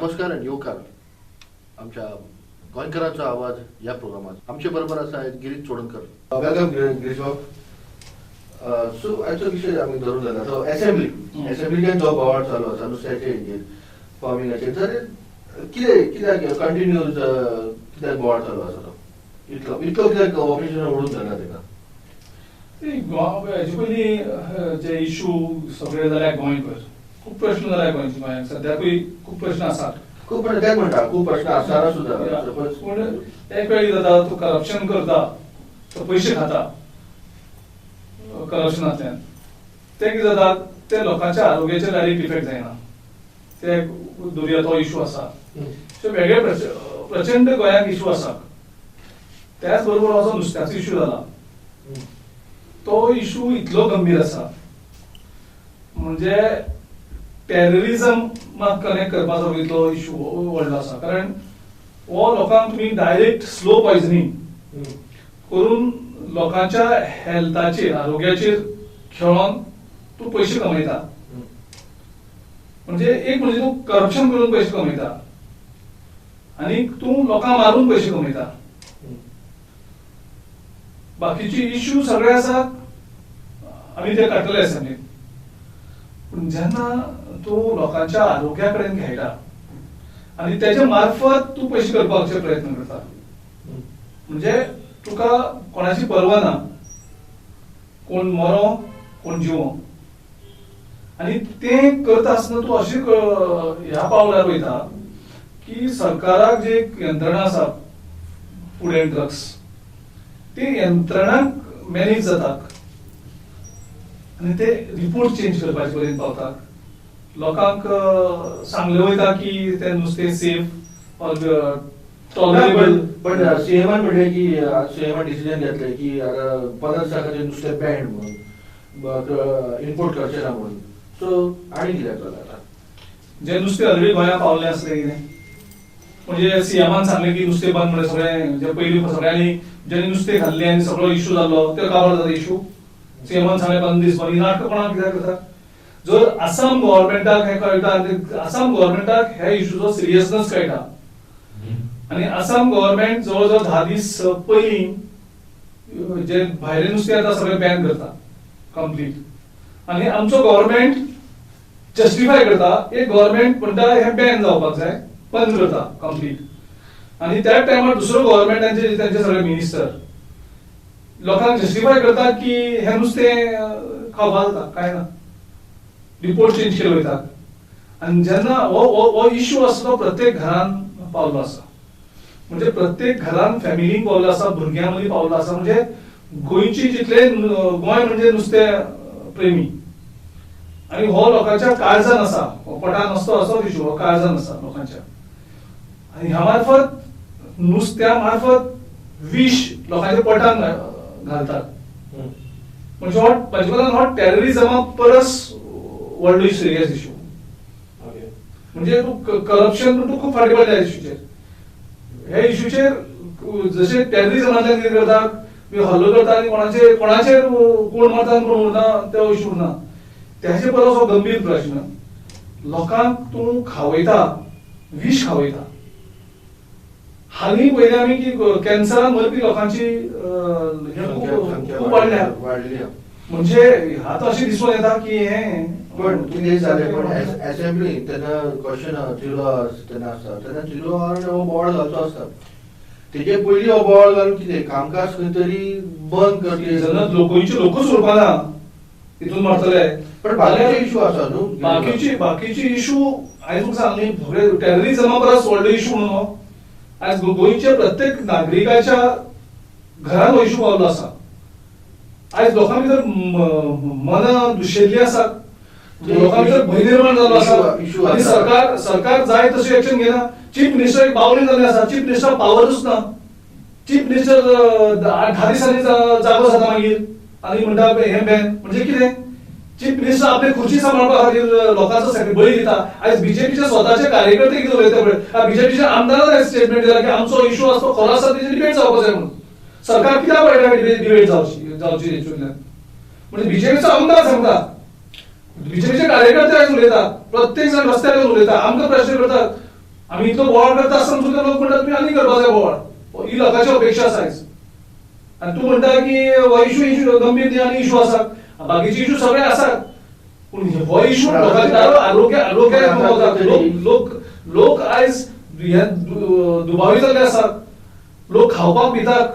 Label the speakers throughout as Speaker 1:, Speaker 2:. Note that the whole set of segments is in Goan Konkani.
Speaker 1: नमस्कार आनी येवकार आमच्या गोंयकारांचो आवाज ह्या प्रोग्रामात. आमचे बरोबर आसा आयज गिरीश चोडणकर. Welcome Girish बाब. सो आयचो विशय आमी धरून जाला तो एसेंब्ली. एसेंब्लीच्यान जो बोवाळ चालू आसा नुस्त्याचे हेजेर, फार्मिंगाचेर, तर कितें कित्याक कंटिन्यूज कित्याक बोवाळ चालू आसा तो इतलो इतलो कित्याक ऑपरेशन ओडून धरला तेका?
Speaker 2: हेजे पयलीं जे इशू सगळे जाल्या गोंयभर, खूब प्रश्न जाल्या गोंयचे, गोंयांत सद्याकूय खूब प्रश्न आसात.
Speaker 1: खूब प्रश्न, तेच म्हणटा, खूब प्रश्न आसतना सुद्दां
Speaker 2: पूण एक वेळ कितें जाता, तूं करप्शन करता, तो पयशे खाता करप्शनांतल्यान, तें कितें जाता, ते लोकांच्या आरोग्याचेर डायरेक्ट इफेक्ट जायना, ते धरुया तो इशू आसा. सो वेगळे प्रचंड गोंयांत इशू आसा. त्याच बरोबर हो जो नुस्त्याचो इशू जाला तो इशू इतलो गंभीर आसा, म्हणजे टेररिजमाक कनेक्ट करपा सारको इतलो इशू व्हडलो आसा. कारण हो लोकांक तुमी डायरेक्ट स्लो पॉयझनींग करून लोकांच्या हेल्थाचेर, आरोग्याचेर खेळोन तूं पयशे कमयता. म्हणजे एक म्हणजे तूं करप्शन करून पयशे कमयता आनी तूं लोकांक मारून पयशे कमयता. बाकीचे इश्यू सगळे आसात, आमी ते काडटले असेंब्लीत. पूण जेन्ना तूं लोकांच्या आरोग्या कडेन खेळटा आनी तेच्या मार्फत तूं पयशे करपाचे प्रयत्न करता, म्हणजे तुका कोणाची पर्वा ना, कोण मरो कोण जिवो. आनी तें करता आसतना तूं अशें ह्या पावलार वयता की सरकाराक जे यंत्रणा आसा फूड एंड ड्रग्स, ती यंत्रणाक मॅनेज जातात आनी ते रिपोर्ट चेंज करपाचे पर्यंत पावतात. लोकांक सांगले वयता की ते नुस्तें सेफ ऑर टॉलरेबल.
Speaker 1: पण सीएमान म्हणलें की सीएमान डिसिजन घेतलें की आतां 15 दिसां खातीर नुस्तें बॅन म्हणून, इम्पोर्ट करचें ना म्हणून. सो आनी कित्याक जालें आतां?
Speaker 2: जे नुस्तें ऑलरेडी गोंयांत पावलें आसलें कितें, म्हणजे सीएमान सांगलें की नुस्तें बंद म्हणलें सगळें, जे पयलीं सगळ्यांनी ज्यांनी नुस्तें खाल्लें आनी सगळो इशू जाल्लो ते काबार जाता इशू. सीएमान सांगलें 15 दीस बंद. ही नाटकां कोणाक कित्याक करता? जर आसाम गव्हर्मेंटाक हें कळटा आनी आसाम गव्हर्मेंटाक ह्या इशूचो सिरियसनेस कळटा आनी आसाम गव्हर्मेंट जवळ जवळ 10 दीस पयलीं जे भायलें नुस्तें येता सगळें बॅन करता कंप्लीट. आनी आमचो गव्हर्मेंट जस्टिफाय करता, एक गव्हर्मेंट म्हणटा हें बॅन जावपाक जाय, बंद करता कंप्लीट. आनी त्याच टायमार दुसरो गव्हर्मेंटाचे तांचे सगळे मिनिस्टर लोकांक जस्टिफाय करतात की हें नुस्तें खावपाक जाता काय ना, रिपोर्ट चेंज केलो वयता. आनी जेन्ना हो इशू आसा तो प्रत्येक घरान पावलो आसा, म्हणजे प्रत्येक घरान फॅमिलीन पावलो आसा, भुरग्यां मदीं पावलो आसा. म्हणजे गोंयची जितले गोंय म्हणजे नुस्तें प्रेमी आनी हो लोकांच्या काळजान आसा, हो पोटान आसतो असोच इशू, हो काळजान आसा लोकांच्या. आनी ह्या मार्फत नुस्त्या मार्फत विश लोकांच्या पोटान घालतात. म्हणजे हो म्हजे मतान हो टेररिजमा परस व्हडलो सिरियस इशू. म्हणजे तूं करप्शन तूं खूब फाटीं पडल्या इशूचेर. ह्या इशूचेर जशें टेररिजमांतल्यान कितें करता, हल्लो करता आनी कोणाचेर कोणाचेर कोण मरता आनी कोण उरना तो इशू उरना. त्याचे परस हो गंभीर प्रश्न. लोकांक तूं खावयता, विश खावयता. हालीं पयलें आमी की कॅन्सरान मरपी लोकांची खूब वाडल्या. म्हणजे आतां अशें दिसून येता की हें
Speaker 1: पण कितें जालें, पण एसेंब्ली तेन्ना क्वेश्चन 0 आवर्स तेन्ना आसता, तेन्ना 0 our हो बोवाळ घालचो आसता. तेजे पयलीं हो बोवाळ घालून कितें कामकाज खंय तरी बंद करचें.
Speaker 2: जेन्ना गोंयचे लोकूच उरपा ना तितून मरतले.
Speaker 1: पण बाकीचे इशू आसा न्हू,
Speaker 2: बाकीचे इशू आयज तुका सांगली सगळे टेररिजमा परस व्हडलो इशू म्हणून हो आयज गोंयच्या प्रत्येक नागरिकाच्या घरान हो इशू पावलो आसा. आयज लोकां भितर मनां दुशेल्लीं आसात, लोकां भितर भंय निर्माण जाल्लो आसा आनी सरकार सरकार जाय तशें एक्शन घेना. चीफ मिनिस्टर एक बावली जाल्ले आसा, चीफ मिनिस्टर पावरूच ना. चीफ मिनिस्टर 10 दिसांनी जागो जाता मागीर आनी म्हणटा हें बॅन. म्हणजे कितें, चीफ मिनिस्टर आपली खुर्ची सांबाळपा खातीर लोकांचो बळी दिता. आयज बीजेपीचे स्वताचे कार्यकर्ते कितें उलयता पळय, बीजेपीच्या आमदारान स्टेटमेंट दिला की आमचो इशू आसा तो खरो आसा, तेजेर डिबेट जावपाक जाय म्हणून. सरकार कित्याक पळयता डिबेट जावची जावची हेतूंतल्यान? म्हणजे बीजेपीचो आमदार सांगता, बीजेपीचे कार्यकर्ते आयज उलयता, प्रत्येक जाण रस्त्यार येवन उलयता, आमकां प्रश्न करतात. आमी इतलो बोवाळ करता आसतना सुद्दां लोक म्हणटा तुमी आनी करपा जाय बोवाळ, ही लोकांची अपेक्षा आसा आयज. आनी तूं म्हणटा की हो इशू इशू गंभीर न्ही आनी इशू आसा, बाकीचे इशू सगळे आसात, पूण हो इशू लोकांच्या आरोग्य आरोग्याक लोक लोक आयज हे दुबावी जाल्ले आसात, लोक खावपाक भितात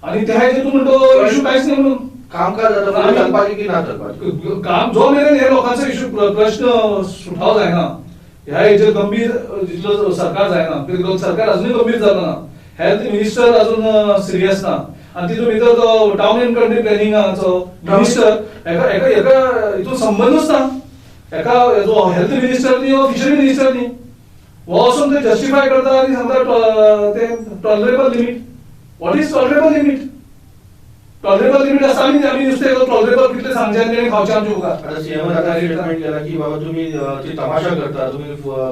Speaker 2: आनी त्या हेजेर तूं म्हणटा इशू कांयच न्ही म्हणून.
Speaker 1: कामकाज आतां चलपाचें की ना चलपाचें?
Speaker 2: काम जो मेरेन हे लोकांचो इशू प्रश्न सुटाव जायना, ह्या हेजेर गंभीर जितलो सरकार जायना, सरकार अजुनूय गंभीर जालो ना, हेल्थ मिनिस्टर अजून सिरियस ना, आनी तितून भितर तो टावन एंड कंट्री प्लॅनिंगाचो मिनिस्टर हेका हेका हेका हितून संबंदूच ना. हेका जो हेल्थ मिनिस्टर न्ही हो फिशरी मिनिस्टर न्ही, हो वचून ते जस्टिफाय करता आनी सांगता ते tolerable limit. What is tolerable limit? Tolerable limit आसा आमी आमी नुस्तें टॉलरेबल कितलें सांगचें आनी तेणें खावचें आमच्या मुखार.
Speaker 1: आतां सीएमान आतां स्टेटमेंट केला की बाबा तुमी ती तमाशा करता, तुमी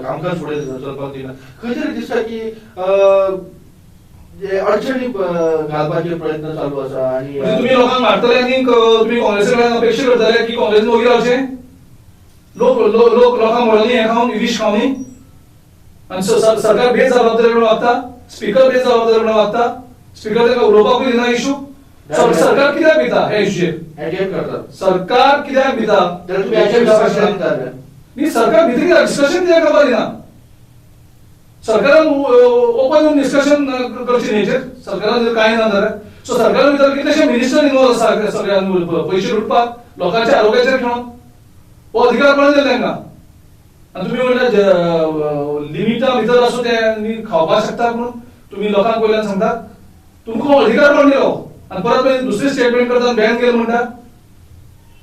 Speaker 1: कामकाज फुडें चलपाक दिना. खंय तरी दिसता की अडचणी घालपाचे प्रयत्न चालू आसा. आनी
Speaker 2: तुमी लोकांक मारतले आनी तुमी काँग्रेसी कडल्यान अपेक्षा करतले की काँग्रेस वगीर रावचें, लोक लोक लोकांक मरोनी हें खावन विश खावनी, आनी सरकार बेजबाबदारी म्हणून वागता, स्पिकर बेजबाबदारी म्हणून वागता, स्पिकर ताका उलोवपाकूय दिना इशू. सरकार कित्याक भिता हे इशूचेर? सरकार कित्याक भिता? न्ही, सरकार भितर कित्याक डिस्कशन कित्याक करपाक दिना? सरकारान ओपन डिस्कशन करचें न्ही हेचेर, सरकारान जर कांय ना जाल्यार. सो सरकारा भितर कितलेशे मिनिस्टर इनवॉल्व आसा सगळ्यांक पयशे लुटपाक, लोकांच्या आरोग्याचेर खेळोन, हो अधिकार कोणें दिलो तांकां? आनी तुमी म्हणटा लिमिटा भितर आसूं तें खावपाक शकता म्हणून तुमी लोकांक वयल्यान सांगता, तुमकां अधिकार कोण दिलो? आनी परत मागीर दुसरी स्टेटमेंट करता बॅन केलें म्हणटा,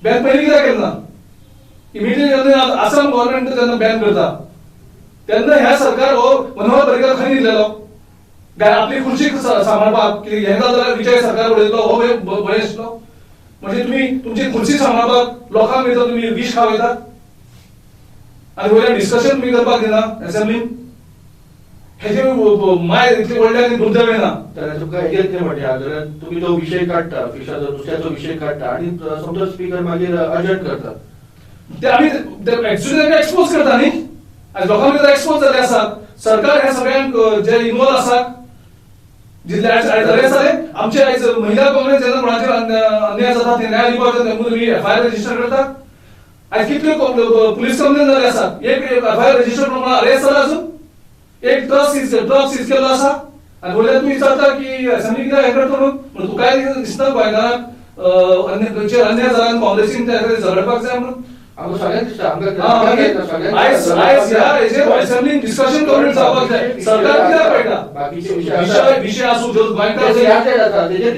Speaker 2: बॅन पयलीं कित्याक केलें ना? इमिडिएटली आसाम गव्हर्मेंट जेन्ना बॅन करता तेन्ना ह्या सरकार हो मनोहर पर्रीकर खंय दिलेलो आपली खुर्ची सांबाळपाक? कितें हें जालें जाल्यार विजय सरकार उडयतलो हो भंय आसलो. म्हणजे तुमी तुमची खुर्ची सांबाळपाक लोकांक भितर तुमी विश खावयता आनी वयल्यान डिस्कशन तुमी करपाक दिना एसेंब्लीन. हेजे माय इतले व्हडले आनी दुर्दैव ना.
Speaker 1: जाल्यार तुमकां हेजेर कितें म्हणटा, जाल्यार तुमी तो विशय काडटा, फिशाचो नुस्त्याचो विशय काडटा आनी समजो स्पिकर मागीर अर्जंट करता,
Speaker 2: ते आमी एक्चुअली तांकां एक्सपोज करता न्ही. आनी लोकां भितर एक्सपोज जाल्ले आसात. सरकार ह्या सगळ्यांक जे इनवॉल्व आसात जितले आयज जाले जाले आमचे आयज महिला काँग्रेस जेन्ना कोणाचेर अन्याय जाता ते न्याय दिवपाक तांकां तुमी एफआयआर रजिस्टर करतात. आयज कितल्यो पुलीस कंप्लेन जाल्ले आसात, एक एफआयआर रजिस्टर करून अरेस्ट जाला, अजून एक ड्रग सीज केल्लो आसा. आनी वयल्यान तूं विचारता की असेंब्ली कित्याक हें करता म्हणून, पूण तुकाय दिसना गोंयकारांक अन्याय जाला आनी काँग्रेसीन त्या खातीर झगडपाक जाय म्हणून?
Speaker 1: आमकां सगळ्यांक दिसता, आमकां
Speaker 2: आयज आयज ह्या हेजेर असेंब्लीन डिस्कशन करून जावपाक जाय. सरकार कित्याक पळयता? विशय विशय आसूं जो गोंयकार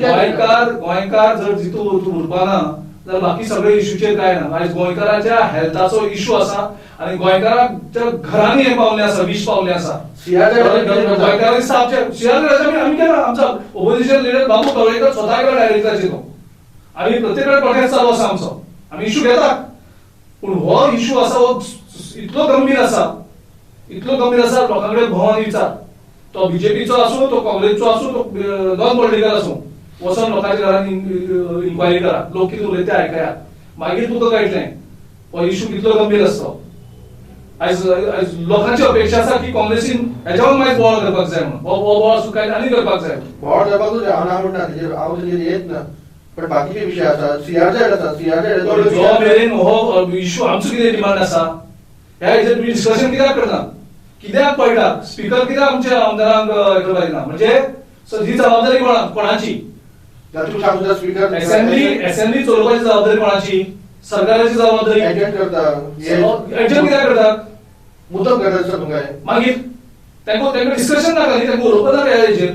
Speaker 2: गोंयकार गोंयकार जर जितो उरपा ना जाल्यार बाकी सगळे इशूचेर काय ना. आयज गोंयकाराच्या हेल्थाचो इशू आसा आनी गोंयकाराच्या घरांनी हें पावलें आसा, विश पावलें आसा. गोंयकारांनी सीआरझेडाचेर आमी केला, आमचो ओपोजिशन लिडर बाबू कवळेकर स्वता गेला डायरेक्टराचेर तो, आनी प्रत्येक कडेन प्रोटेस्ट चालू आसा आमचो, आमी इशू घेतात. पूण हो इशू आसा हो इतलो गंभीर आसा, इतलो गंभीर आसा, लोकां कडेन भोंवन विचार, तो बीजेपीचो आसूं, तो काँग्रेसचो आसूं, तो नॉन पॉलिटिकल आसूं, वचोन लोकांच्या घरान इन्क्वायरी करा, लोक कितें उलयता ते आयकयात, मागीर तुका कळटलें हो इशू कितलो गंभीर आसतो. आयज आयज लोकांची अपेक्षा आसा की काँग्रेसीन हेच्यावर मागीर बोवाळ करपाक जाय म्हणून, हो बोवाळ आसूं काय आनी करपाक जाय,
Speaker 1: बोवाळ करपाकूच जाय. हांव ना म्हणटा तेजेर, हांव तेजेर येत ना, पण बाकीचे विशय आसा, सीआरझेड आसा, सीआरझेड
Speaker 2: जो मेरेन हो इशू आमचो कितें डिमांड आसा ह्या हेजेर तुमी डिस्कशन कित्याक करना, कित्याक पळयता? स्पिकर कित्याक आमच्या आमदारांक हें करपाक दिना? म्हणजे ही जबाबदारी कोणाची?
Speaker 1: स्पिकर
Speaker 2: असेंब्ली चलोवपाची जबाबदारी कोणाची? सरकाराची जबाबदारी.
Speaker 1: एजंट करता,
Speaker 2: एजंट कित्याक करता?
Speaker 1: मुद्दम करता दिसता तुमकां.
Speaker 2: मागीर तांकां तांकां डिस्कशन नाका न्ही, तांकां उलोवपाक नाका ह्या हेजेर,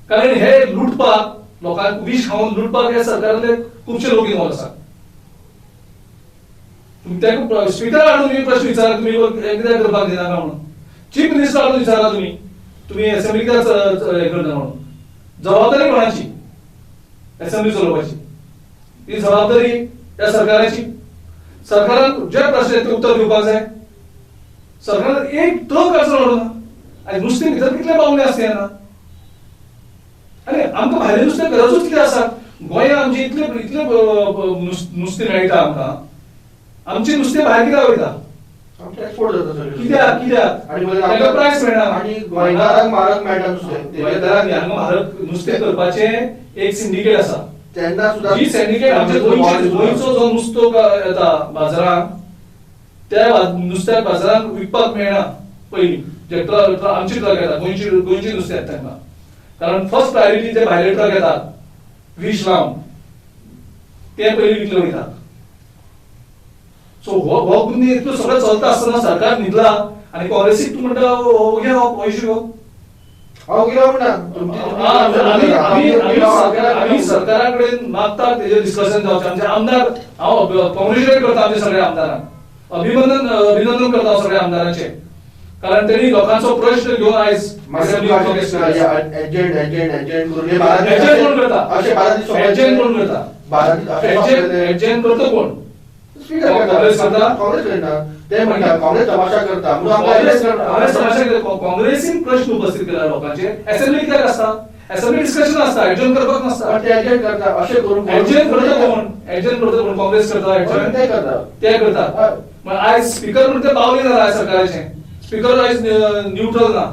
Speaker 2: कारण हे लुटपाक लोकांक विश खावन लुटपाक हे सरकारांतले खुबशे लोक इनवॉल्व आसात. तांकां स्पिकर हाडून तुमी प्रश्न विचारा, तुमी कित्याक करपाक दिना काय म्हणून, चीफ मिनिस्टर हाडून विचारा तुमी, तुमी असेंब्ली कित्याक हें करना म्हणून. जबाबदारी कोणाची असेंब्ली चलोवपाची? ही जबाबदारी ह्या सरकाराची. सरकारान जे प्रश्न ते उत्तर दिवपाक जाय. सरकारान एक ट्रक अजून हाडूंक ना, आनी नुस्तें भितर कितले पावले आसते ना, आनी आमकां भायलें नुस्तें गरजूच कितें आसा? गोंयांत आमचें इतलें इतलें नुस्तें मेळटा आमकां, आमचें नुस्तें भायर कित्याक वयता?
Speaker 1: आमचे एक्सपोर्ट जाता सगळे.
Speaker 2: कित्याक कित्याक
Speaker 1: आणि मागीर
Speaker 2: ताका प्रायस मेळना.
Speaker 1: आणि गोंयकारांक म्हारग मेळटा नुस्तें.
Speaker 2: गोंयकारांक हांगा म्हारग नुस्तें करपाचें एक सिंडिकेट आसा.
Speaker 1: तेन्ना सुद्दां
Speaker 2: जी सिंडिकेट आमच्या गोंयचो जो नुस्तो येता बाजारांत, त्या नुस्त्याक बाजारांत विकपाक मेळना. पयलीं जे ट्रक आमचे ट्रक येतात, गोंयची नुस्तें येता तांकां, कारण फर्स्ट प्रायोरिटी जे भायले ट्रक येतात वीश लावन ते पयलीं विकले वयता. सो हो हो गुन्हे इतलो सगळें चलता आसतना सरकार न्हिदला आनी काँग्रेसीक तूं म्हणटा ओगे हो इशू.
Speaker 1: हांव ओगी रावूंक ना.
Speaker 2: आमी सरकारा कडेन मागता तेजेर डिस्कशन जावचें. आमचे आमदार, हांव कॉंग्रेच्युलेट करता आमच्या सगळ्या आमदारांक, अभिनंदन करता हांव सगळ्या आमदारांचें, कारण तेणी लोकांचो प्रश्न घेवन आयज
Speaker 1: एजंट एजंट एजंट करून
Speaker 2: एजंट कोण करता?
Speaker 1: अशें 12 दीस
Speaker 2: एजंट कोण करता?
Speaker 1: 12 दीस
Speaker 2: एजंट करता कोण?
Speaker 1: स्पीकर
Speaker 2: काँग्रेस करता?
Speaker 1: काँग्रेस करता. ते म्हणटा काँग्रेस तमाशा करता म्हणून आमकां
Speaker 2: काँग्रेस तमाशा करता. काँग्रेसीन प्रश्न उपस्थित केला लोकांचे. असेंब्ली कित्याक आसता? असेंब्ली डिस्कशन आसता, एजंट करपाक नासता.
Speaker 1: ते एजंट करता अशें करून
Speaker 2: एजंट करता कोण? एजंट करता कोण? काँग्रेस करता एजंट,
Speaker 1: ते करता,
Speaker 2: ते करता. आयज स्पीकर म्हणटा ते पावले ना आयज सरकाराचे. स्पीकर आयज न्यूट्रल ना,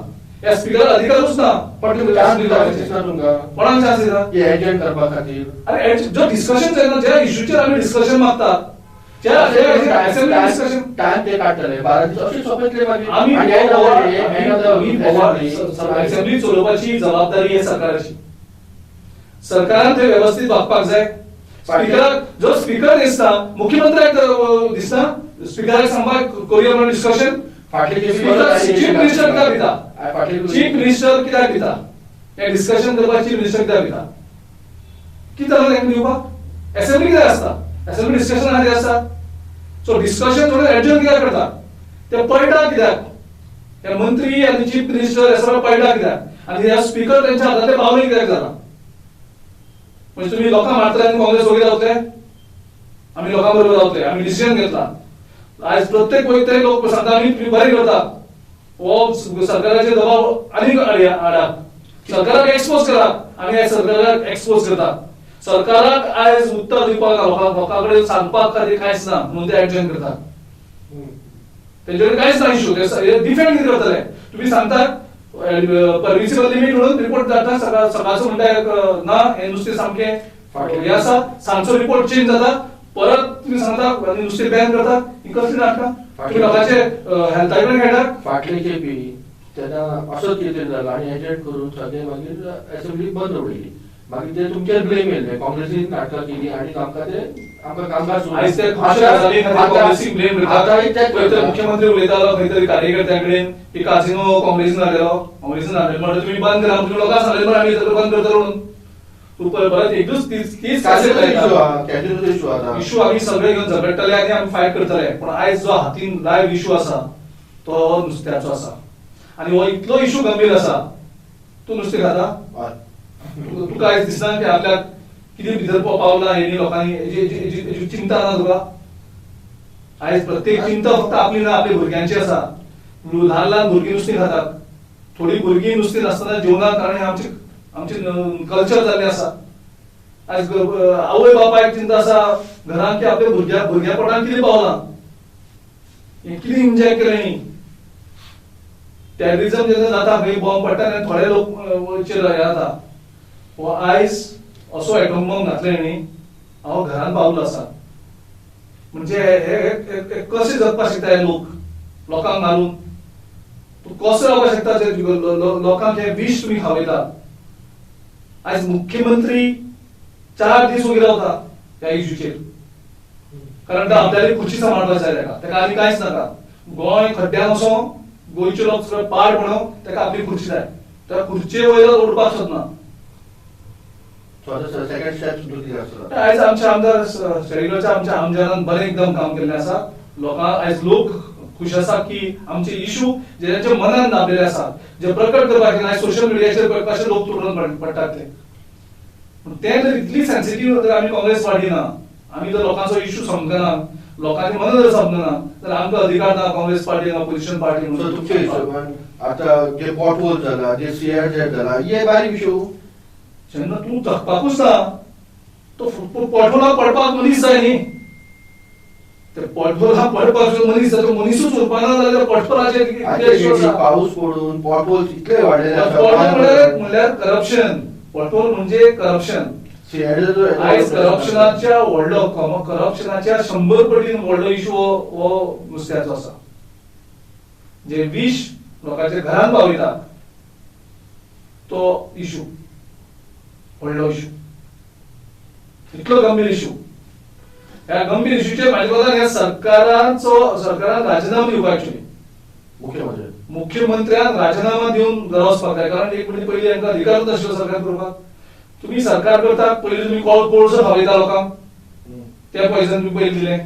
Speaker 2: ह्या स्पीकर अधिकारूच ना.
Speaker 1: पण तुमी चान्स दिता दिसना तुमकां?
Speaker 2: कोणाक चान्स दिता
Speaker 1: एजंट करपा खातीर?
Speaker 2: अरे जो डिस्कशन जायना, ज्या इश्यूचेर आमी डिस्कशन मागतात,
Speaker 1: टायम ते काडटले 12 दीस अशें सोंपयतले मागीर.
Speaker 2: आमी असेंब्ली चलोवपाची जबाबदारी ही सरकाराची. सरकारान ते व्यवस्थीत वागपाक जाय. स्पीकराक जो स्पीकर दिसता, मुख्यमंत्र्याक दिसता, स्पीकराक सांगपाक करुया म्हणून डिस्कशन. चीफ मिनिस्टर कित्याक दिता? चीफ मिनिस्टर कित्याक दिता हें डिस्कशन करपाक? चीफ मिनिस्टर कित्याक दिता? कितें जालां तांकां दिवपाक? असेंब्ली कित्याक आसता? असेंब्ली डिस्कशन खातीर आसता. सो डिस्कशन थोडें एडजर्न कित्याक करता? ते पळटा कित्याक? हे मंत्री आनी चीफ मिनिस्टर हे सगळे पळटा कित्याक? आनी ह्या स्पीकर तेंच्या हातांतले पावले कित्याक जाला? म्हणजे तुमी लोकांक मारतले आनी काँग्रेस वगैरे रावतले? आमी लोकां बरोबर रावतले. आमी डिसिजन घेतला. आयज प्रत्येक वयता ते लोक सांगता आमी तुमी बरें करता, हो सरकाराचेर दबाव आनीक हाडा, सरकाराक एक्सपोज करा. आमी आयज सरकाराक एक्सपोज करता. सरकाराक आयज उत्तर दिवपाक ना, लोकां कडेन सांगपाक खातीर कांयच ना म्हणून ते ऍक्शन करतात. तेंचे कडेन कांयच ना इशू, ते डिफेंड कितें करतले? तुमी सांगतात परमिसिबल लिमीट म्हणून रिपोर्ट जाता, सकाळचो म्हणटा ना हें नुस्तें सामकें हें आसा, सांजचो रिपोर्ट चेंज जाता, परत तुमी सांगता आनी नुस्तें बॅन करता. ही कसली नाटकां? तुमी लोकांचे हेल्था कडेन खेळटात.
Speaker 1: फाटले खेपी तेन्ना असोच कितें जालो आनी एजंट करून सगळें मागीर असेंब्ली बंद उडयली. मागीर ते तुमचेर ब्लेम येयले, काँग्रेसीन नाटकां केली आनी आमकां ते आमकां कामगार सोडून
Speaker 2: आयज ते खुबशे गजाली खातीर काँग्रेसीक ब्लेम करतात. मुख्यमंत्री उलयतालो खंय तरी कार्यकर्त्यां कडेन की काजिनो काँग्रेसीन हाडलेलो, काँग्रेसीन हाडलेलो म्हणटा तुमी बंद करा, तुमी लोकांक सांगलें म्हणून आमी सगळें बंद करतलो म्हणून. तूं परत एकूच तीच इशू आमी सगळे घेवन झगडटले आनी आमी फायट करतले. पूण आयज जो हातीन लायव्ह इशू आसा तो नुस्त्याचो आसा आनी हो इतलो इशू गंभीर आसा. तूं नुस्तें खाता? तुका आयज दिसना की आपल्याक कितें भितर पावला हेणी लोकांनी हेजी चिंता ना तुका? आयज प्रत्येक चिंता फक्त आपली ना, आपल्या भुरग्यांची आसा. ल्हान ल्हान भुरगीं नुस्तीं खातात, थोडीं भुरगीं नुस्तीं नासतना जेवणाक, कारण हें आमचें कल्चर जाल्लें आसा. आयज आवय बापायक चिंता आसा घरांत की आपल्या भुरग्या पोटांत कितें पावलां, हें कितें इंजेक्ट केलें न्ही. टेररिजम जेन्ना जाता खंय बॉम्ब पडटा तेन्ना थोडे लोक चेर हें जाता. हो आयज असो एटम बॉम्ब घातले न्ही, हांव घरांत पावलो आसा. म्हणजे हे कशें जगपाक शकता हे लोक? लोकांक मारून तूं कसो रावपाक शकता? लोकांक हे विश तुमी खावयता. आयज मुख्यमंत्री 4 दीस वगैरे रावता ह्या इशूचेर, कारण तो आपल्याली खुर्ची सांबाळपाक जाय ताका, ताका आनी कांयच नाका. गोंय खड्ड्यान वचों, गोंयचे लोक सगळे पाड म्हणून ताका आपली खुर्ची जाय, त्या खुर्चे वयलो उडपाक सोदना. आयज आमचे आमदार शेळीच्या आमच्या आमदारान बरें एकदम काम केल्लें आसा. लोकांक आयज लोक खुश आसा की आमचे इशू जे तांच्या मनान दाबलेले आसा, जे प्रकट करपाक आयज सोशल मिडियाचेर कशे लोक तुटून पडटात ते. पूण तें जर इतली सेन्सिटीव जर आमी काँग्रेस पार्टी ना, आमी जर लोकांचो इशू समजना, लोकांचे मन जर समजना जाल्यार आमकां अधिकार ना काँग्रेस पार्टी अपोजिशन पार्टी म्हणून.
Speaker 1: तुमच्या हिशोबान आतां जे पॉटहोल जाला, जे सीआरझेड जाला, हे बारीक इशू
Speaker 2: जेन्ना तूं जगपाकूच ना, तो पॉटहोलाक पडपाक मनीस जाय न्ही. ते पोटहोला पडपाक मनीस मनीसूच उरपाना जाल्यार पोटहोलाचेर
Speaker 1: पाऊस पडून पोटहोल इतले वाडलेले.
Speaker 2: पोटहोल म्हणल्यार करप्शन, पोटहोल म्हणजे करप्शन. आयज करप्शनाच्या व्हडलो, करप्शनाच्या 100 पटीन व्हडलो इशू हो नुस्त्याचो आसा, जे विश लोकांच्या घरान पावयता तो इशू व्हडलो इशू, इतलो गंभीर इशू. ह्या गंभीर इशूचेर म्हाजे कोतान ह्या सरकाराचो, सरकारान राजिनामो दिवपाक एक्चुअली मुख्यमंत्र्यान राजिनामा दिवन घरा वचपाक जाय. कारण एक म्हणजे पयलीं हांकां अधिकारूच नाशिल्लो सरकार करपाक. तुम्ही सरकार करता पयलीं तुमी कोळसो खावयता लोकांक, ते पॉयजन तुमी पयलीं दिलें,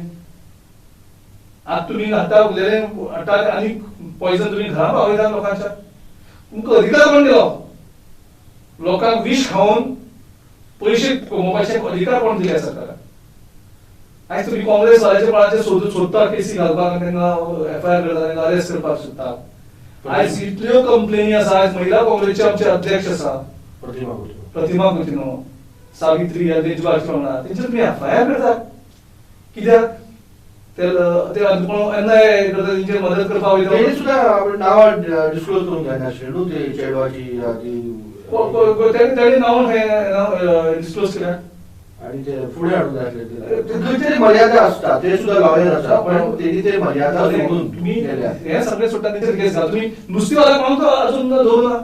Speaker 2: आतां तुमी हाडटा उरलेलें हाडटा आनी पॉयजन तुमी घरा पावयता लोकांच्या. तुमकां अधिकार कोण दिलो? लोकांक विश खावन पयशे कमोवपाचे अधिकार कोण दिले सरकाराक? आयज तुमी काँग्रेस वाल्याचे कोणाचे सोदता केसी घालपाक, तांकां एफआयआर करता, तांकां अरेस्ट करपाक सोदता. आयज इतल्यो कंप्लेनी आसा. आयज महिला काँग्रेसचे आमचे अध्यक्ष आसा प्रतिमा कुतिन्हो, सावित्री ह्या देशभाग वांगडा, तेंचेर तुमी एफआयआर करता कित्याक? ते कोण एनआयए करता तेंचेर मदत करपाक वयता.
Speaker 1: तेणी सुद्दां नांवां डिस्क्लोज करूंक जायनाशिल्लें न्हू, ते चेडवाची
Speaker 2: तेणी नांव डिस्क्लोज केल्या
Speaker 1: आणि ते फुडें हाडूंक जाय आसले. खंय तरी मर्यादा आसता, ते सुद्दां लॉयर आसा, पण तेणी ते मर्यादा सोडून
Speaker 2: तुमी हे सगळे सोडटा तेंचेर केस घाल. तुमी नुस्तीवाला कोणाक अजून धरूं ना,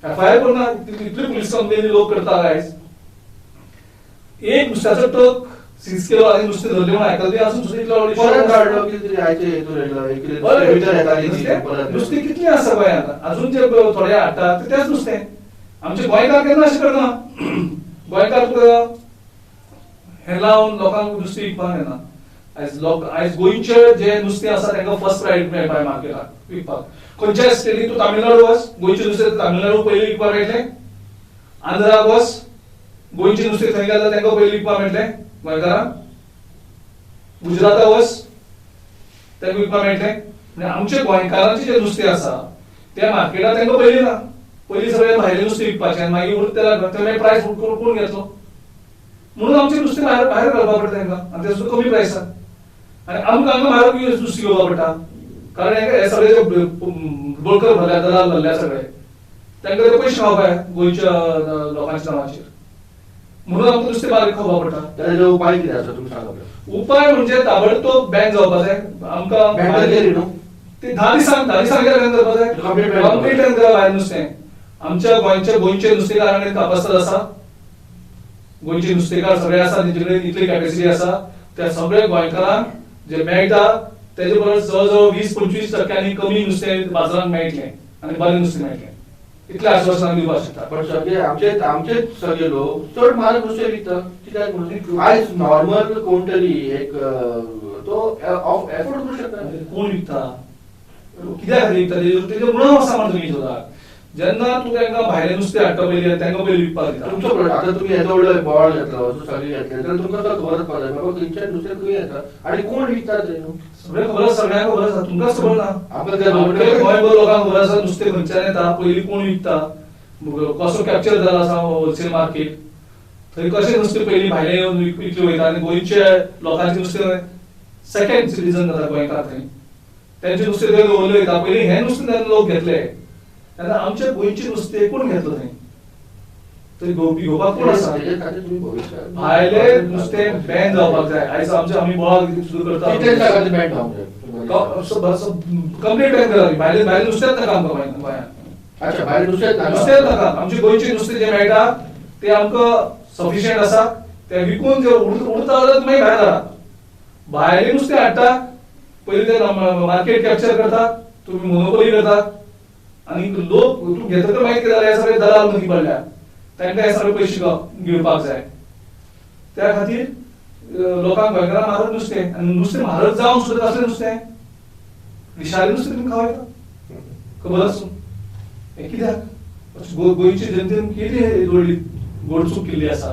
Speaker 2: एफआयआर करूं ना, इतल्यो पुलीस कंप्लेनी लोक करता. आयज एक नुस्त्याचो ट्रक सीज केलो आनी नुस्तें धरलें म्हणून आयकलें, अजून सुद्दां इतलो
Speaker 1: परत काडलो कितें तरी आयचे हितून
Speaker 2: नुस्तें कितलें आसा गोंयांत अजून जे थोडे हाडटा ते तेच नुस्तें. आमचे गोंयकार केन्ना अशें करना, गोंयकार हें लावन लोकांक नुस्तें विकपाक येना. आयज लोक आयज गोंयचे जे नुस्तें आसा तांकां फर्स्ट प्रायोरिटी मेळपाक मार्केटाक विकपाक. खंयच्याय स्टेटीक तूं तामिळनाडू वच, गोंयचें नुस्तें तामिळनाडू पयलीं विकपाक मेळटलें. आंध्राक वच, गोंयचें नुस्तें थंय गेल्यार तांकां पयलीं विकपाक मेळटलें गोंयकारांक. गुजराता वच, तांकां विकपाक मेळटलें. म्हणजे आमचे गोंयकारांचें जें नुस्तें आसा त्या मार्केटाक तांकां पयलीं ना, पयलीं सगळें भायलें नुस्तें विकपाचें आनी मागीर उरता ते मागीर प्रायस कोण घेतलो म्हणून आमचें नुस्तें भायर भायर घालपाक पडटा तांकां, आनी ते सुद्दां कमी प्रायसान. आनी आमकां हांगा म्हारग नुस्तें घेवपाक पडटा, कारण हे सगळे जे ब्रोकर भरल्या, दलाल भरल्या सगळे, तांकां ते पयशे खावपाक गोंयच्या लोकांच्या नांवाचेर, म्हणून आमकां नुस्तें बारीक खावपाक पडटा.
Speaker 1: ताचो उपाय कितें आसा तुमी सांगा.
Speaker 2: उपाय म्हणजे ताबडतोब बॅन जावपाक जाय आमकां. ते 10 दिसांक 10 दिसांक बॅन करपाक जाय, कंप्लीट बॅन करप भायर नुस्तें. आमच्या गोंयचे गोंयचे नुस्तेकार आनी कापास्ताद आसा, गोंयचे नुस्तेकार सगळे आसा, तेंचे कडेन इतली कॅपेसिटी आसा, त्या सगळे गोंयकारांक जे मेळटा तेजे परस जवळ जवळ 20-25% कमी नुस्तें बाजारांत मेळटलें आनी बरें नुस्तें मेळटलें, इतलें आश्वासन दिवपाक शकता.
Speaker 1: पण सगळे आमचे आमचेच सगळे लोक चड म्हारग नुस्तें विकता कित्याक म्हणून? आयज नॉर्मल कोण तरी एक तो एफोर्ड करूं शकता.
Speaker 2: कोण विकता, कित्या खातीर विकता, तेजेर गुणांव आसा म्हणटा तुमी स्वताक. जेन्ना तूं तांकां भायलें नुस्तें हाडटा पयलीं तांकां पयलीं विकपाक दिता.
Speaker 1: तुमचो आतां तुमी येदो व्हडलो बोवाळ घेतलो, सगळें घेतलें जाल्यार तुमकां तो खबर आसपाक जाय बाबा खंयच्यान नुस्तें खंय येता आनी कोण विकता तें. न्हू
Speaker 2: सगळें खबर आसा, सगळ्यांक खबर आसा, तुमकांच खबर ना. गोंयभर लोकांक खबर आसा नुस्तें खंयच्यान येता, पयलीं कोण विकता, कसो कॅप्चर जाला आसा होलसेल मार्केट, थंय कशें नुस्तें पयलीं भायलें येवन विकलें वयता आनी गोंयचे लोकांचें नुस्तें सेकंड सिटीजन जाता गोंयकार, थंय तेंचें नुस्तें थंय दवरलें वयता. पयलीं हें नुस्तें तेन्ना लोक घेतले, तेन्ना आमचे गोंयचें नुस्तें कोण घेतलो थंय, थंय घेवपाक कोण आसा? भायलें नुस्तें बॅन जावपाक जाय. आयज आमचे आमी बोवाळ सुरू करता, कंप्लीट बॅन करा. भायलें भायलें नुस्तेंच नाका आमकां गोंयांत.
Speaker 1: अच्छा, भायलें नुस्तेंच नाका,
Speaker 2: नुस्तेंच नाका. आमचे गोंयचें नुस्तें जें मेळटा तें आमकां सफिशियंट आसा, तें विकून जें उरता जाल्यार मागीर भायर घाला. भायलें नुस्तें हाडटा पयलीं तें मार्केट कॅप्चर करता, तुमी मोनोपोली करता आनी लोक तूं घेतकर मागीर कितें जालें, हे सगळे दलाल मदीं पडल्या, तांकां हे सगळे पयशे घेवपाक जाय. त्या खातीर लोकांक गोंयकारांक म्हारग नुस्तें, आनी नुस्तें म्हारग जावन सुद्दां कसलें नुस्तें, विशारी नुस्तें तुमी खावयता खबर आसूं. हें कित्याक? गोंयचे जनतेन कितें जोडली गोडचूक केल्ली आसा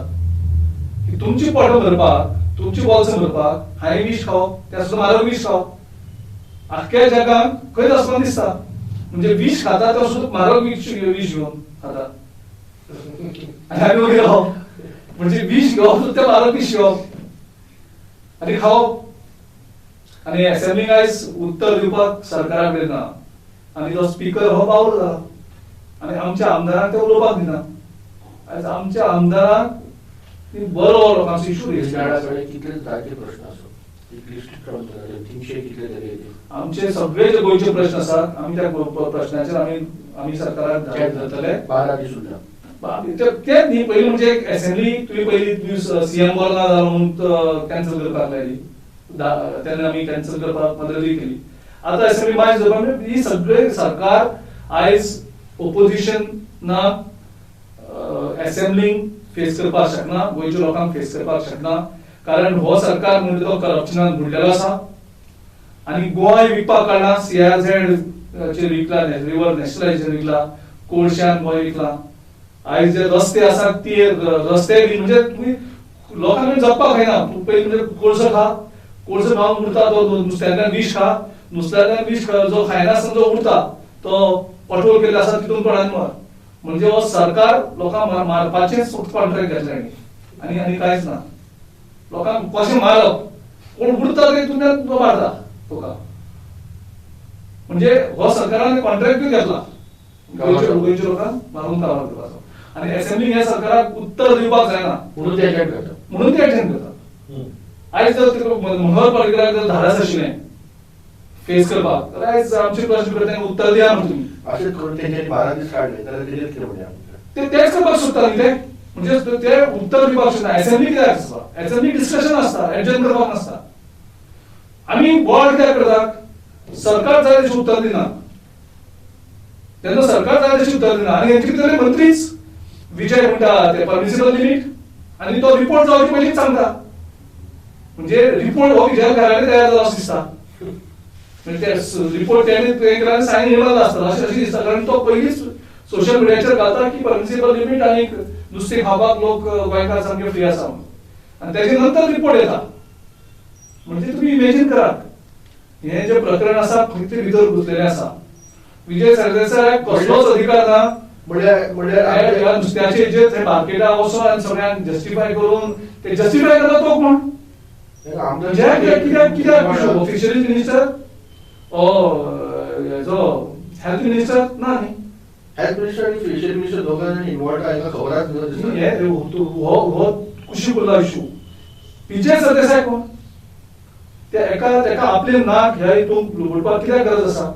Speaker 2: की तुमची पोटां भरपाक, तुमची बोल्सां भरपाक हांवें विश खावप, त्या सुद्दां म्हारग विश खावप. आख्ख्या जगाक खंयच आसपाक दिसता, म्हणजे विश खाता तो सुद्दां म्हारग विश घेवन खाता आनी आमी मागीर खावप, म्हणजे विश घेवप सुद्दां म्हारग विश घेवप आनी खावप. आनी एसेंब्लीक आयज उत्तर दिवपाक सरकारा कडेन ना आनी तो स्पीकर हो बावलो जाला आनी आमच्या आमदारांक ते उलोवपाक दिना. आयज आमच्या आमदारांक बरो लोकांचो इशू
Speaker 1: कितले जायते प्रश्न आसा, एक लिस्ट काडून 300 कितले तरी
Speaker 2: आमचे सगळे जे गोंयचे प्रश्न आसात आमी त्या प्रश्नाचेर आमी आमी सरकाराक धरतले.
Speaker 1: 12 दीस सुद्धा
Speaker 2: ते न्ही, पयलीं म्हणजे एसेंब्ली तुवें पयलीं दीस सीएम बरो ना जालो म्हणून कॅन्सल करपाक लायली, तेन्ना आमी कॅन्सल करपाक मदतूय केली. आतां एसेंब्ली मायज दवरपाक ही सगळे सरकार आयज ओपोजिशनाक एसेंब्लींक फेस करपाक शकना, गोंयच्या लोकांक फेस करपाक शकना, कारण हो सरकार म्हणजे तो करप्शनान बुडलेलो आसा आनी गोंय विकपाक काडला, सीआरझेड चेर विकला, रिवर नॅशनलायजेशन विकला, कोळश्यान गोंय विकला. आयज जे रस्ते आसात ते रस्ते बी म्हणजे तुमी लोकांक जगपाक जायना. तूं पयलीं म्हणजे कोळसो खा, कोळसो खावन उरता तो नुस्त्यांतल्यान विश खा, नुस्त्यांतल्यान विश जो खायना जो उरता तो पेट्रोल केल्लो आसा तितून कोणाक मर. म्हणजे हो सरकार लोकांक मारपाचेच फक्त कॉन्ट्रॅक्ट घेतलें आनी आनी कांयच ना. लोकांक कशें मारप, कोण उरता ते तितूंतल्यान तो मारता तुका. म्हणजे हो सरकारान कॉन्ट्रॅक्टूय घेतला गोंयच्या लोकांक मारून काबार करपाचो. आनी एसेंब्ली ह्या सरकाराक उत्तर दिवपाक जायना
Speaker 1: म्हणून ते एजंट करता,
Speaker 2: म्हणून ते एजंट करता. आयज जर मनोहर पर्रीकराक जर धाडस आशिल्लें फेस करपाक जाल्यार आयज आमचे प्रश्न करता उत्तर दिया म्हणून तुमी
Speaker 1: अशें करून तेंच्यांनी 12 दीस काडले जाल्यार तेजेर कितें म्हणया
Speaker 2: ते तेच करपाक सोदता न्ही ते. म्हणजे ते उत्तर दिवपाक शकना. एसेंब्ली कित्याक आसता, एसेंब्ली डिस्कशन आसता, एडजर्न करपाक नासता. आमी बोवाळ कित्याक करतात, सरकार जाय तशें उत्तर दिना, तेन्ना सरकार जाय तशें उत्तर दिना. आनी हेंचे भितर मंत्रीच विजय म्हणटा ते परमिसिबल लिमीट आनी तो रिपोर्ट जावचे पयलींच सांगता. म्हणजे रिपोर्ट हो विजय घराने तयार जाला अशें दिसता. म्हणजे ते रिपोर्ट तेणे सायन येयला आसता अशें अशें दिसता, कारण तो पयलींच सोशल मिडियाचेर घालता की परमिसिबल लिमीट आनी नुस्तें खावपाक लोक गोंयकार सामके फ्री आसा म्हणून, आनी तेजे नंतर रिपोर्ट येता. म्हणजे तुमी इमेजीन करात हें जें प्रकरण आसा खंय तरी भितर घुसलेलें आसा. विजय सरदेसायाक कसलोच अधिकार ना
Speaker 1: म्हणल्यार
Speaker 2: नुस्त्याचे जे थंय मार्केटाक वचोन आनी सगळ्यांक जस्टिफाय करून ते जस्टिफाय करता तो कोण? कित्याक कित्याक फिशरीज मिनिस्टर हेजो हेल्थ मिनिस्टर ना न्ही.
Speaker 1: हेल्थ मिनिस्टर आनी फिशरी मिनिस्टर दोगां जाण इन्वॉल्व हांकां खबर आसा.
Speaker 2: हो कुशीक उरला इशू. विजय सरदेसाय कोण? ते एका तेका आपले नाक ह्या हितून लुबडपाक कित्याक गरज आसा?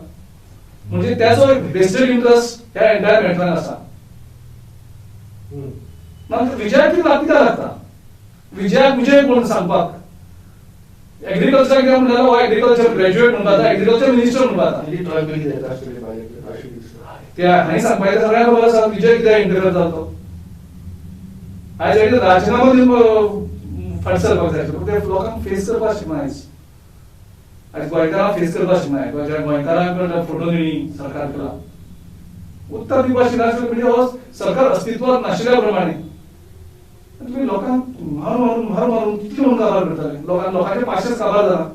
Speaker 2: म्हणजे त्याचो एक वेस्टेड इंट्रस्ट ह्या एंटायर मॅटरान आसा. मागीर विजयाक कितें कित्याक लागता? विजयाक विजय कोण सांगपाक? एग्रीकल्चर कितें म्हणटा हो एग्रीकल्चर ग्रॅज्युएट म्हणटा, एग्रीकल्चर मिनिस्टर म्हणटा. ते हांवें सांगपाचें सगळ्यांक खबर आसा विजय कित्याक इंटरफेर जालो तो. आयज एकदां राजिनामो दिवन फाट सरपाक जाय, ते लोकांक फेस करपाक शकना. आयज आयज गोंयकारांक फेस करपाक शकना. गोंयकारांक फोटो दिली सरकार केला उत्तर दिवपाक शकना. म्हणजे हो सरकार अस्तित्वात नाशिल्ल्या प्रमाणे तुमी लोकांक मारून मारून मारून मारून कितले म्हणून काबार करताले, लोकांक लोकांचे पाशेच काबार जाला.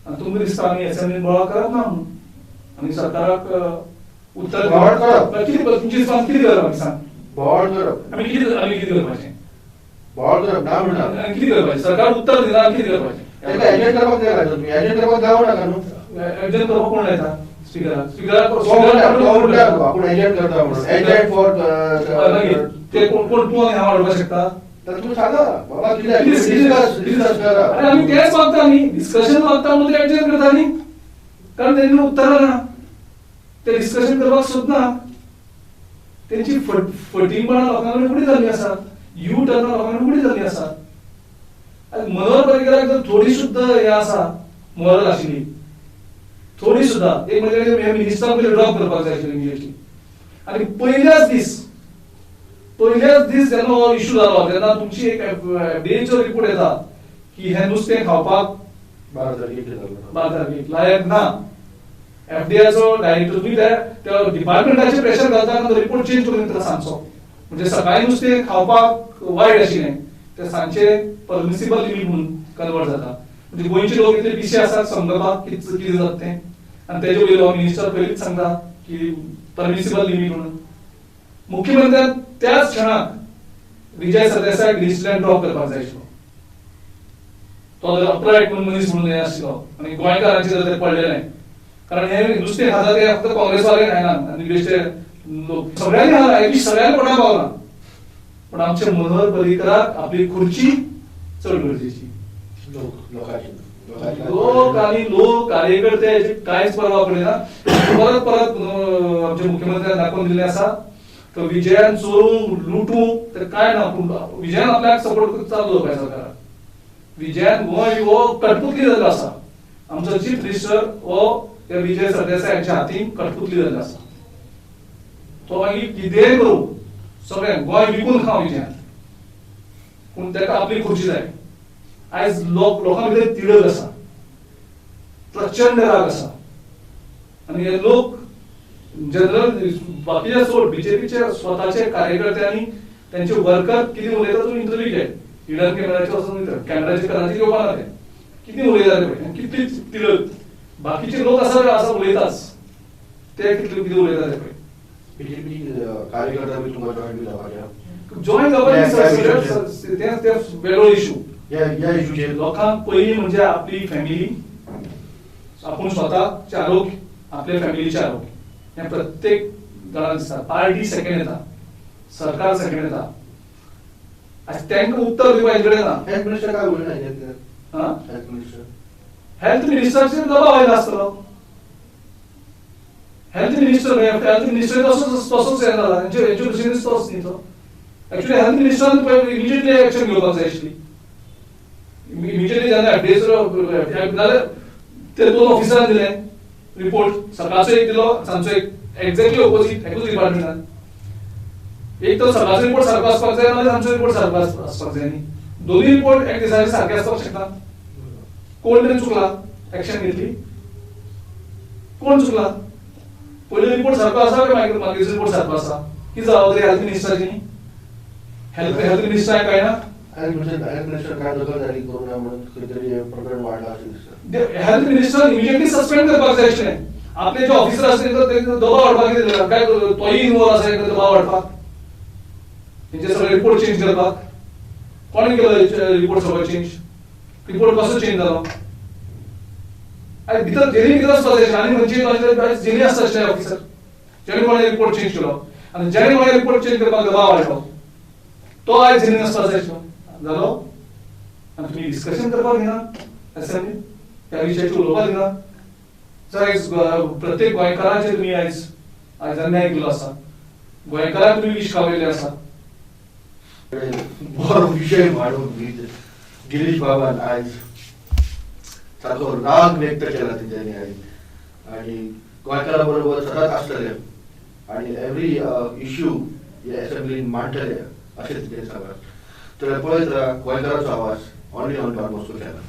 Speaker 2: आनी तुमकां दिसता आमी एसेंब्लीन बोवाळ करप ना म्हणून आनी सरकाराक उत्तर कितें तुमची रिस्पॉन्स कितें करप आमी सांग?
Speaker 1: बोवाळ करप
Speaker 2: आमी कितें आमी कितें करपाचें?
Speaker 1: बोवाळ करप ना म्हणटा
Speaker 2: आनी कितें करपाचें? सरकार उत्तर दिना कितें करपाचें?
Speaker 1: ताका एजंट करपाक जाय तुमी, एजंट करपाक जावं नाका न्हू.
Speaker 2: एजंट करपाक कोण लायता? स्पिकराक. स्पिकराक
Speaker 1: आपूण एजंट करता म्हणून एजंट फॉर
Speaker 2: ते कोण कोण तूं आनी हांव हाडपाक शकता?
Speaker 1: तर तुमी सांगा बाबा कितें डिस्कस करा.
Speaker 2: आनी आमी तेच मागता न्ही, डिस्कशन मागता म्हणून ते एडजस्ट करता न्ही, कारण तेंणी उत्तरां ना, ते डिस्कशन करपाक सोदना. तेंची फटींगपणां लोकां कडेन उडी जाल्ली आसा, यू टर्नां लोकां कडेन उडी जाल्ली आसा. आनी मनोहर पर्रीकराक जर थोडी सुद्दां हें आसा मोरल आशिल्ली थोडी सुद्दां, एक म्हणजे हे मिनिस्टराक पयलीं ड्रॉप करपाक जाय आशिल्लें इमिजिएटली. आनी पयल्याच दीस जेन्ना हो इशू जालो तेन्ना तुमची एक एफडीएचो रिपोर्ट येता की हें नुस्तें खावपाक
Speaker 1: 12 तारखेक
Speaker 2: 12 तारखेक लायक ना. एफडीएचो डायरेक्टर तुमी त्या डिपार्टमेंटाचेर प्रेशर घालता आनी तो रिपोर्ट चेंज करून दिता सांजचो. म्हणजे सकाळीं नुस्तें खावपाक वायट आशिल्लें ते सांजचे परमिसिबल लिमीट म्हणून कन्वर्ट जाता. म्हणजे गोंयचे लोक इतले पिशे आसात समजपाक कितें जाता तें. आनी तेजे वयलो मिनिस्टर पयलींच सांगता की परमिसिबल लिमीट म्हणून. मुख्यमंत्र्यान त्याच क्षणाक विजय सरदेसायाक लिस्टल्यान ड्रॉप करपाक जाय आशिल्लो. तो जर अपरायट म्हणून मनीस म्हणून हें आशिल्लो आनी गोंयकारांचे जर ते पडलेले, कारण हे नुस्तें खाता ते फक्त काँग्रेसवाले खायना आनी बेश्टे लोक सगळ्यांनी खाता, एटलीस्ट सगळ्यांनी कोणाक पावना. पण आमचे मनोहर पर्रीकराक आपली खुर्ची चड गरजेची. लोक आणि लोक कार्यकर्ते याची कांयच परवा पडना. परत परत आमच्या मुख्यमंत्र्यांनी दाखोवन दिल्लें आसा तर विजयान चोरूंक लुटूंक तर काय ना, पूण विजयान आपल्याक सपोर्ट चालू जावपाक सरकाराक. विजयान गोंय हो कठपुतली जाल्लो आसा. आमचो चीफ मिनिस्टर हो त्या विजय सरदेसाय हांच्या हातीन कठपुतली जाल्लो आसा. तो मागीर कितेंय करूं, सगळें गोंय विकून खावं विजयान, पूण ताका आपली खुर्ची जाय. आयज लोकां भितर तिडक आसा, प्रचंड राग आसा आनी हे लोक जनरल बाकीचे सोड, बीजेपीचे स्वताचे कार्यकर्त्यांनी त्यांचे वर्कर कितें उलयता तुमी इंटरव्यू घे, हिडन कॅमेराचे वचून कॅमेराचे कराचे घेवपा ना, ते कितें उलयता ते पळय, कितली तिडक. बाकीचे लोक आसा ते आसा उलयताच, ते कितले कितें उलयता ते पळय.
Speaker 1: बीजेपी कार्यकर्ता बी तुमकां जॉईन बी जावपाचे,
Speaker 2: जॉईन जावपाक ते वेगळो इशू.
Speaker 1: ह्या इशूचेर
Speaker 2: लोकांक पयलीं म्हणजे आपली फॅमिली, आपूण स्वताचे आरोग्य, आपल्या फॅमिलीचें आरोग्य हें प्रत्येक जाणांक दिसता. पार्टी सेकंड येता, सरकार सेकंड येता. आयज तांकां उत्तर दिवपा हेजे कडेन ना.
Speaker 1: हेल्थ मिनिस्टर काय उलयना हेल्थ मिनिस्टर,
Speaker 2: हेल्थ मिनिस्टराचेर दबाव आयला आसतलो. हेल्थ मिनिस्टर हेल्थ मिनिस्टर तसोच तसोच हें जाला, हेंचे भशेनच तोच न्ही तो. एक्चुअली हेल्थ मिनिस्टरान इमिजिएटली एक्शन घेवपाक जाय आशिल्ली. इमिजिएटली जेन्ना एफडीए नाल्यार ते दोन ऑफिसरान दिले रिपोर्ट, सकाळचो एक दिलो, सांजचो एक, एक्झॅक्टली ओपोजीट एकूच डिपार्टमेंटान. एक तर सकाळचो रिपोर्ट सारको आसपाक जाय, नाल्यार सांजचो रिपोर्ट सारको आसपाक जाय न्ही. दोनूय रिपोर्ट एक दिसाचे सारके आसपाक शकता. कोण तरी चुकला, एक्शन घेतली, कोण चुकला? पयलो रिपोर्ट सारको आसा काय मागीर मागीर रिपोर्ट सारको आसा? ही जबाबदारी हेल्थ मिनिस्टराची न्ही. हेल्थ मिनिस्टराक कळना.
Speaker 1: हेल्थ मिनिस्टर काय दखलदारी करूं ना म्हणून खंय तरी हें प्रकरण वाडलां अशें दिसता.
Speaker 2: हेल्थ मिनिस्टर इमिजिएटली सस्पेंड करपाक जाय आशिल्लें. आपले जे ऑफिसर आसले ते दबाव हाडपाक कितें काय तोय इनवॉल्व आसा दबाव हाडपाक, तेंचे सगळे रिपोर्ट चेंज करपाक. कोणें केलो रिपोर्ट सगळो चेंज? रिपोर्ट कसो चेंज जालो? आनी भितर जेली भितर आसपाक जाय आनी खंयची जेली आसता आशिल्ले ऑफिसर जेणे कोणें रिपोर्ट चेंज केलो आनी जेणे कोणें रिपोर्ट चेंज करपाक दबाव हाडलो तो आयज जेलीन आसपाक जाय आशिल्लो. जालो आनी तुमी डिस्कशन करपाक दिना असेंब्ली, त्या विशयाचेर उलोवपाक दिना. आयज प्रत्येक गोंयकाराचेर तुमी आयज आयज अन्याय केल्लो आसा, गोंयकारांक तुमी विश खावयल्लें आसा.
Speaker 1: बरो विशय मांडून गिरीश बाबान आयज सारको राग व्यक्त केला तेंच्यांनी आयज, आनी गोंयकारा बरोबर सदांच आसतले आनी एवरी इश्यू हे असेंब्लीन मांडटले अशें तेंच्यांनी सांगलां. तर पळयत राव गोंयकाराचो आवाज only on Don Bosco channel.